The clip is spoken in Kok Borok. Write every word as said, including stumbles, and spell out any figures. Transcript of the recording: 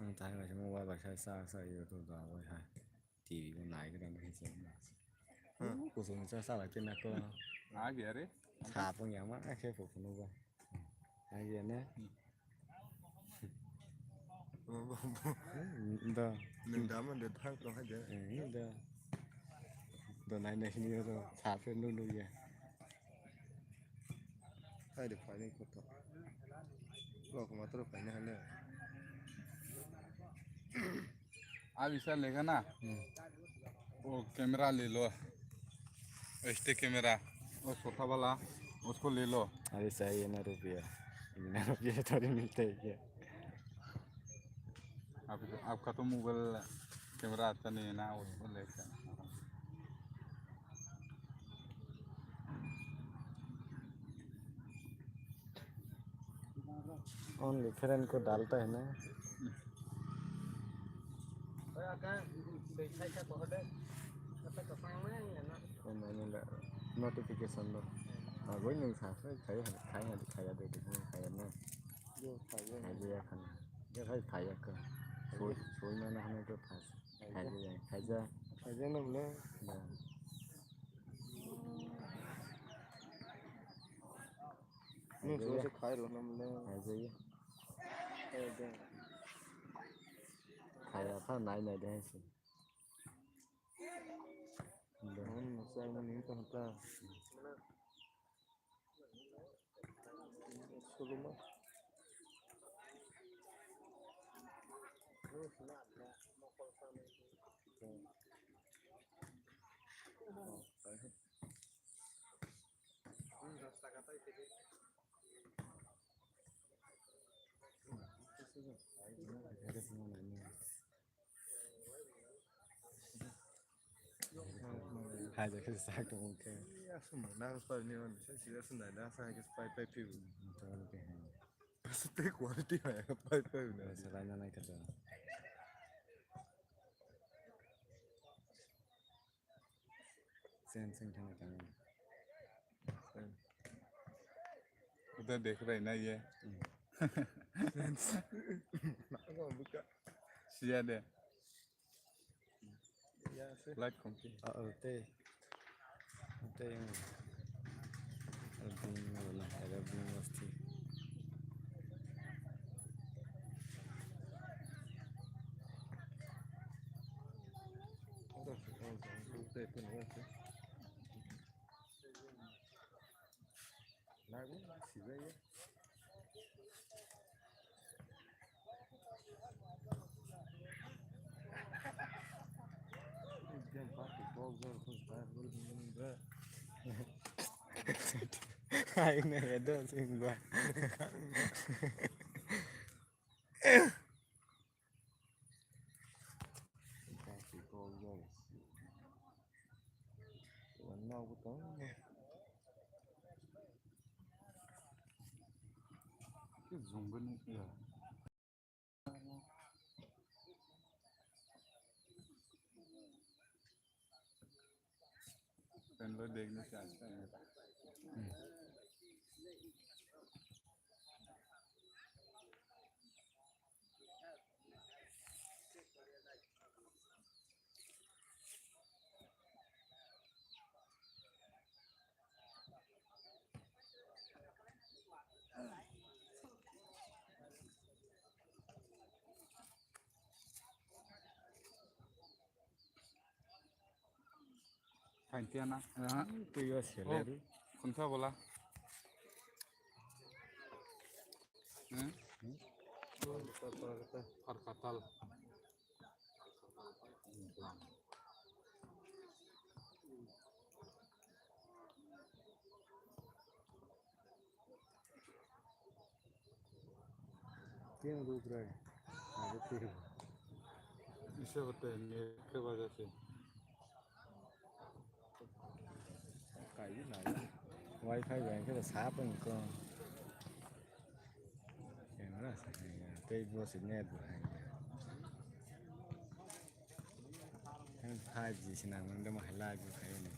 Ang thani bai se mobile bai sa sa sa YouTube da bai hai. T V bo nai khe tang khe se. Hmm. Kusung sa sa bai tena ko. Agi are. Sa pung ya ma khe ko kuno ba. Agi ne. Hmm. Bo, bo, bo. Hmm, da. Nung da man de thang ko ha de. Hmm, da. Da nai nai ni ro sa phe nu nu ya. Hai de phai nai ko to. Ko ko ma to phai nai hale. अभी सर लेगा ना? हम्म। वो कैमरा ले लो, H D camera, वो छोटा वाला, उसको ले लो। अभी सर, ये ना रुपया, इतना रुपया थोड़ी मिलता है क्या? अभी तो आपका तो मोबाइल कैमरा अच्छा नहीं है ना, उसको लेकर। Only friend ko dalta hai na. Ko mane la notification no. Agoi nung sa sa khai khai khai khai de khai na. Khai ya khan. Ya khai khai ya khan. Soi soi mana hana to phas. Khai ya khai ya. Khai ya na bole. Nung soi soi khai lo na bole. Khai ya. Khai ya. Khai ya khan nai nai de hai se. Hmm, sa mo ni to ta. Hai, da khe sak tong khe. Aswk mwnang pai ni, aswk nai da, aswk hai khe pai pai phi. Aswk tei quality hai pai pai ni. Salai na nai kha. Sen sen thang thang. Udah deh, kira ini aja. Siya deh. Like kongki. Ah, oh, teh. Teh yang. Bing wala, ada bing wasti. Lagu, sibaya. Ai, na ya do sing ba. Thank you, Anna. Aha. Twi o sele ri. Khunsa bola. Hmm? Harkatal. Tiang ruk rai. Ada tiang. Isa betul ni ke baca sih. Wifi bai khe sa pang ko. Camera sa khe tei bo se net bo hai. Five G se nang nang de mo hai live bo khai ni.